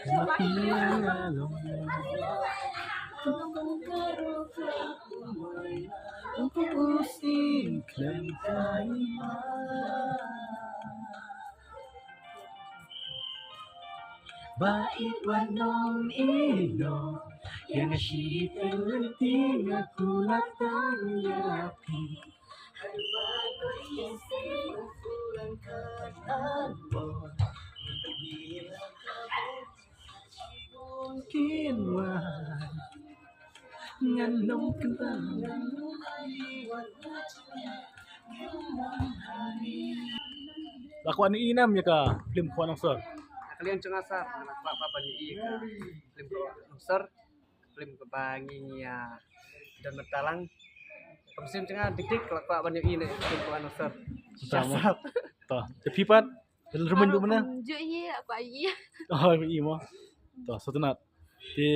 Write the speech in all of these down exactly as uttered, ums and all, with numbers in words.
Ba it wat nym ïehnoh ïa nga shi pyrthei, nga kular tang ïa phi. La kwah ïohi ne em ïa ka film Khuwa Nongsor? Ka liang jong nga sir, nga la kwah ban ïohi ïa ka film Khuwa Nongsor. Film kaba ngi, ngi ïa don bynta lang. Ka mynsiem jong nga dik dik la kwah ban ïohi ne film Khuwa Nongsor. Sha sap. To, te phi pat? Te la rymmuiñ bad mynne? Ju ïohi, la kwah ïohi. Oh, ïohi mo. To, sngewtynnat. Te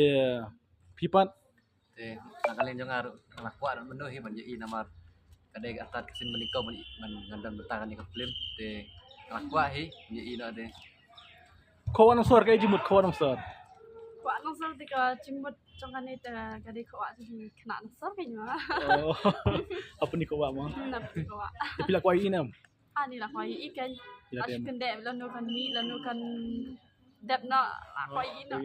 phi pat? Te na ka liang jong nga ruh la kwah ruh mynno hi ban ïohi namar ka dei ka stad ka sien ba nyngkong ban, ban ngan don bynta kane ka film. Te la kwah hi ban ïohi noh te. Khuwa Nongsor, kaei jingmut Khuwa Nongsor? Khuwa Nongsor te ka jingmut jong kane te ka dei khuwa jong ki khynnah Nongsor kein ma. Oh. Hapdeng khuwa mo? Hmm, hapdeng khuwa. Te phi la kwah ïohi ne em? Ani la kwah ïohi kein. Phi la kwah ïohi. Kyndit lano kan mih, lano kan dep noh, la kwah ïohi noh.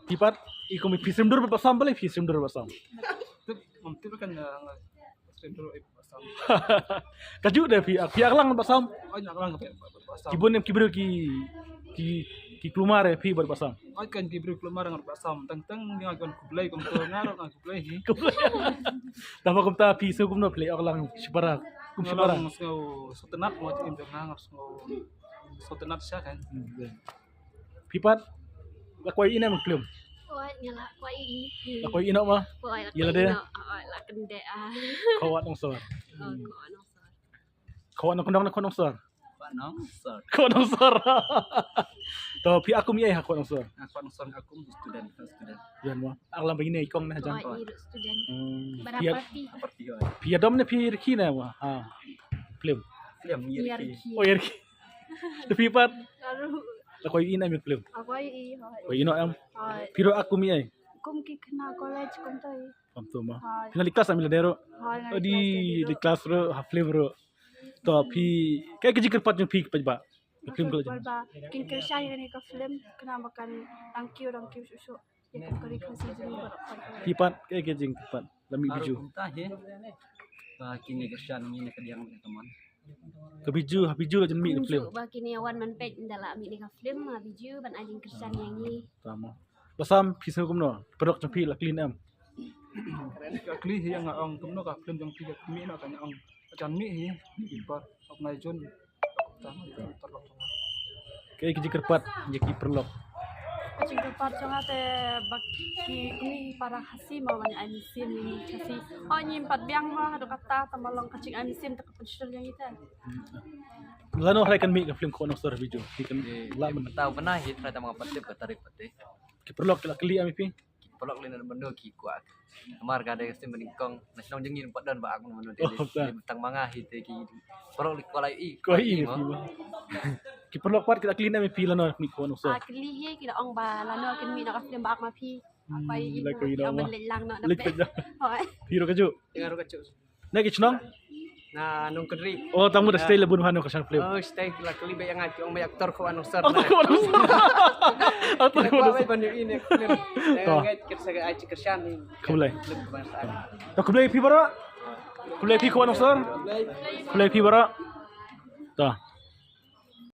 Phi pat, i kum phi syriem dur bad Basom, balei phi syriem dur bad Basom? Tip, ngam tip kan, eh, syriem dur bad Basom. Kajuh de phi, phi aklang bad Basom. Oh, nga aklang bad Basom. Ki bun em ki briew ki, ki, ki kulmar ïa phi bad Basom. Oi kan ki briew kulmar ngan ruh Basom. Tang tang nga wan khublei kumto nga ruh nga khublei hi. Khublei. Tang ba kumta phi sngew kumno phi leh aklang shipara. Kum shipara. Nga sngew sngewtynnat mo, jingim jong nga nga sngew sngewtynnat sha kan. Hmm, ya. Phi pat la kwah ïohi ne em ïa ka film? Oi, nga la kwah ïohi. La kwah ïohi noh ma? Oi, la kwah ïohi noh. Oi, la kyndit ah. Khuwa Nongsor. Oh, Khuwa Nongsor. Khuwa Nong-, Nong-, Khuwa Nongsor. Khuwa Nongsor. Khuwa Nongsor. To, phi kum ïa i ha Khuwa Nongsor? Ah, Khuwa Nongsor kum student, student. Student mo. Aklang ba ine i kong ne ha jang. Oi, i ruh student. Hmm. Bara phi ïa-, party. Party, oi. Phi ïadom ne phi rkhie ne mo? Ha. Film. Film, ïa rkhie. Ïa rkhie. Oh, ïa rkhie. Te phi pat? Baru. La kwah ïohi ne em ïa ka film? La kwah ïohi, oi. Kwah ïohi noh em? Oi. Phi ruh kum ïa i? Kum ki khynnah college kumto hi. Kumto mo. Oi. Phi nang leit klas em lane ruh? Oi, nang leit klas ruh, ha film ruh. To phi, kaei ka jingkyrpad jong phi paidbah? Ka film ka la jong. Ba kin kyrshan ïa kane ka film, khnang ba kan dang kiew, dang kiew shuh shuh. Ïa ka ri Khasi jong ngi baroh. Phi pat, kaei ka jingkyrpad? La mih Bijou. Kumta hi. Ba kin kyrshan ïa kane ka diang ka mon. Ka Bijou, ha Bijou la jan mih ka film. Ba kin ïa wan man peit ynda la mih ne ka film, ha Bijou ban ai jingkyrshan ïa ngi. Tama. Basom, phi sngew kumno? Paralok jong phi la kylli ne em? Ka kylli hi, nga ong kumno ka film jong phi ka mih noh, ka ong ka jan mih hi. Ki par ok nai jun. Tama, paralok jong nga. Kaei ka jingkyrpad ïa ki paralok? Ka jingkyrpad jong nga te ba ki kmie para Khasi mo ban ai mynsiem ïa ngi Khasi. Ho ngim pat biang mo haduh katta, tang ba long ka jingai mynsiem te ka pynshoi ïa ngi te. Lano hynrei kan mih ka film Khuwa Nongsor ha Bijou? Phi kan la mynta bnai hi, hynrei tang ba nga pat tip ka tarik pat te. Ki paralok ki la kylli em ïa phi? Ki paralok lei na mynno ki kwah. Namar ka dei ka sien ba nyngkong, na shnong jong ngi pat don ba ak mynno te. Oh, ta. Tang ma nga hi te ki paralok lei kwah la ïohi. Kwah ïohi mo. Ki paralok pat ki la kylli ne em ïa phi lano mih Khuwa Nongsor? Ah, kylli hi, ki la ong ba lano kin mih noh ka film ba ak ma phi. Hmm, la kwah ïohi noh ma. Leit lang noh. Leit lang. Hooid. Phi ruh kajuh? Nga ruh kajuh. Na ki shnong? Na Nongkynrih. Oh, tang mut da stay la bun ha Nongkyrshan film. Oh, stay la kylli beit ïa nga, ki ong beit actor Khuwa Nongsor. Actor Khuwa Nongsor. Actor Khuwa Nongsor. Ban ïohi ne film. To. Ngai kit sa ka ai kyrshan ni. Khublei. Film kebangsaan. To khublei phi baroh. Khublei phi Khuwa Nongsor. Khublei phi baroh. To.